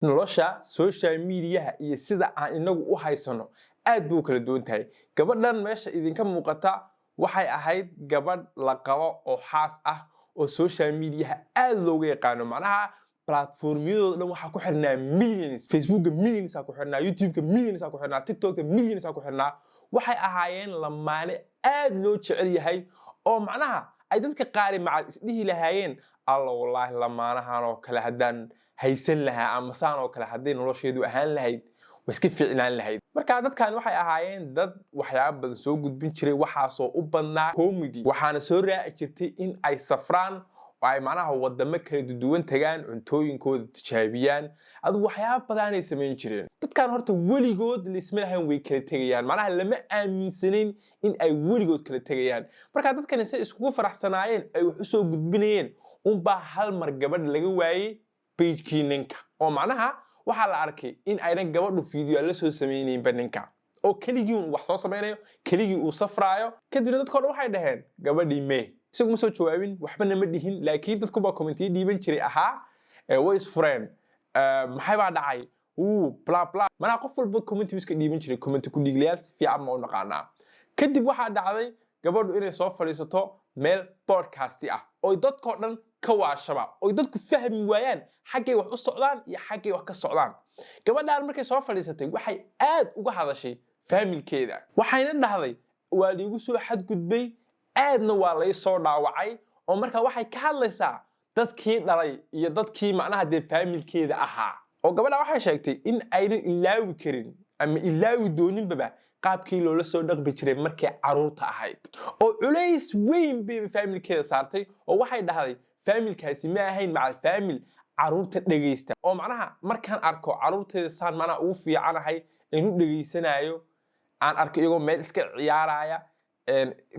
Nolosha social mediaha iyo sida aan inagu u haysano aad bay u kala duwan tahay. Gabadhan meesha idinka muuqata waxay ahayd gabadh la qabo oo xaas ah oo social mediaha aad looga yaqaano. Macnaha platformyadooda dhan waxaa ku xirnaa millions. Facebooka millions aa ku xirnaa, YouTubeka millions aa ku xirnaa, TikTokka millions aa ku xirnaa. Waxay ahaayeen lamaane aad loo jecel yahay oo macnaha ay dadka qaari macal isdhihi lahaayeen, "Alla wallaahi, lamaanahan oo kale haddaan haysan lahaa ama saan oo kale hadday nolosheedu ahaan lahayd, way iska fiicnaan lahayd." Marka dadkan waxay ahaayeen dad waxyaaba badan soo gudbin jiray, waxaasoo u badnaa comedy. Waxaana soo raaci jirtay in ay safraan oo ay macnaha wadamo kala duwan tagaan, cuntooyinkooda tijaabiyaan. Adigu waxyaaba badanay samayn jireen dadkan. Horta weligood laisma lahayn way kala tegayaan, macnaha lama aaminsanayn in ay weligood kala tegayaan. Marka dadkani say iskugu faraxsanaayeen ay wax usoo gudbinayeen unbaa hal mar gabadha laga waayey pagekii ninka, oo macnaha waxaa la arkay in aynan gabadhu video la soo samaynaynba ninka, oo keligii uu wax soo samaynayo, keligii uu safraayo. Kadibna dadka o dhan waxay dhaheen, "Gabadhii mee?" Isagu ma soo jawaabin, waxbana ma dhihin, laakiin dadku baa commentiyo dhiiban jiray ahaa, "Way isfureen, maxay baa dhacay?" Wuu bla bla. Manaa qof walba comment iska dhiiban jiray. Comment ku dhiiglayaal si fiican ma u naqaanaa. Kadib waxaa dhacday gabadhu inay soo fadhiisato meel podcasti ah oy dadkoo dhan ka waashaba, oy dadku fahmi waayaan xaggay wax u socdaan iyo xaggay wax ka socdaan. Gabadhaan markay soo fadhiisatay waxay aad uga hadashay faamilkeeda. Waxayna dhahday, "Waa liigu soo xadgudbay, aadna waa lay soo dhaawacay." Oo marka waxay ka hadlaysaa dadkii dhalay iyo dadkii macnaha dee faamilkeeda ahaa. Oo gabadha waxay sheegtay in aynan ilaawi karin ama ilaawi dooninbaba qaabkii loola soo dhaqmi jiray markay caruurta ahayd, oo culays weyn bay faamilkeeda saartay. Oo waxay dhahday, "Faamilkaasi ma ahayn macal faamil caruurta dhegaysta, oo macnaha markaan arko caruurteeda saan macnaha ugu fiicanahay in u dhegaysanayo, aan arko iyagoo meel iska ciyaaraya,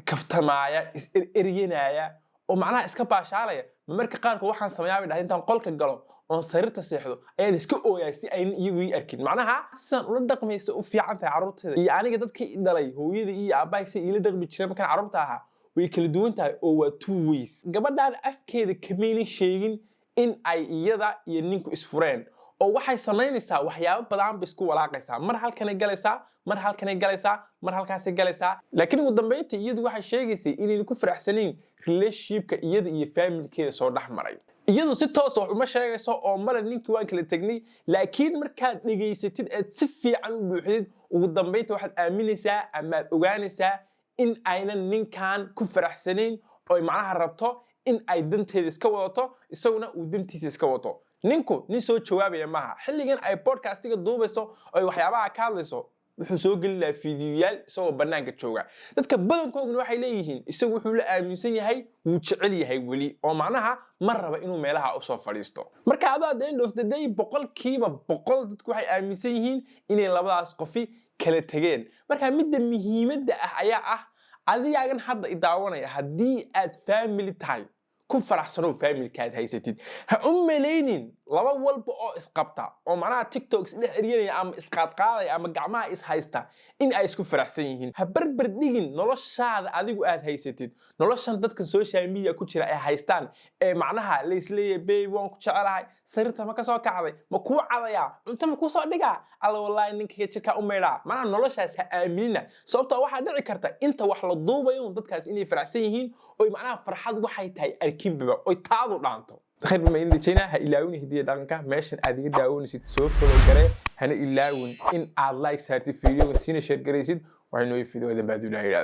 kaftamaaya, is eryanaya oo macnaha iska baashaalaya, marka qaarkood waxaan sameeyaa," bay dhahay, "intaan qolka galo oon sariirta seexdo ayaan iska ooyaa si aynan iyagu ii arkin. Macnaha sidaan ula dhaqmaysa u fiican tahay carruurteeda iyo aniga dadkii i dhalay, hooyada iyo aabbahay, say iila dhaqmi jireen markaan carruurta ahaa way kala duwan tahay, oo waa two ways." Gabadhaan afkeeda kamaynan sheegin in ay iyada iyo ninku isfureen, oo waxay samaynaysaa waxyaabo badan bay isku walaaqaysaa. Mar halkanay galaysaa, mar halkanay galaysaa, mar halkaasay galaysaa. Laakiin ugu dambeynta iyadu waxay sheegaysay inayna ku faraxsanayn relationshipka iyada iyo familkeeda soo dhex maray. Iyadu si toosa wax uma sheegayso oo male ninkii waan kala tegnay, laakiin markaad dhegaysatid eed si fiican u buuxdid, ugu dambeynta waxaad aaminaysaa amaad ogaanaysaa in aynan ninkan ku faraxsanayn, oy macnaha rabto in ay danteeda iska wadato, isaguna uu dantiisa iska wato. Ninku nin soo jawaabaya maaha. Xilligan ay podcastiga duubayso oy waxyaabaha ka hadlayso, wuxuu soo geli lahaa fiidiyoyaal isagoo bannaanka jooga. Dadka badankooguna waxay leeyihiin isagu wuxuu la aaminsan yahay wuu jecel yahay weli, oo macnaha ma raba inuu meelaha usoo fadhiisto. Marka adoo at the end of the day, 100% dadku waxay aaminsan yihiin inay labadaas qofi kala tegeen. Marka midda muhiimadda ah ayaa ah, adigaagan hadda i daawanaya, haddii aad family tahay, ku faraxsanow familkaad haysatid. Ha u malaynin laba walba oo isqabta oo macnaha TikTok isdhex eryanaya ama isqaadqaadaya ama gacmaha is haysta in ay isku faraxsan yihiin. Ha berber dhigin noloshaada adigu aad haysatid noloshan dadkan social media ku jira ay haystaan, ee macnaha laisleeyahay, "Babe, waan ku jecelahay, sariirta ma ka soo kacday, ma kuu cadayaa, cunto ma kuu soo dhigaa, alla wallaahi ninkayga jirkaa u maydhaa." Macnaha noloshaas ha aaminina, sababtoo waxaa dhici karta inta wax la duubayo dadkaas inay faraxsan yihiin, oy macnaha farxad waxay tahay arkinbaba oy taadu dhaanto. Khayr baan idin rajaynaa. Ha ilaawin hidiya dhaqanka meeshan aad iga daawanaysid soo follow garee, hana ilaawin in aad like saartid videoga, siina share garaysid. Waxay noo video dambe hadduu Ilaah yidhaahdo.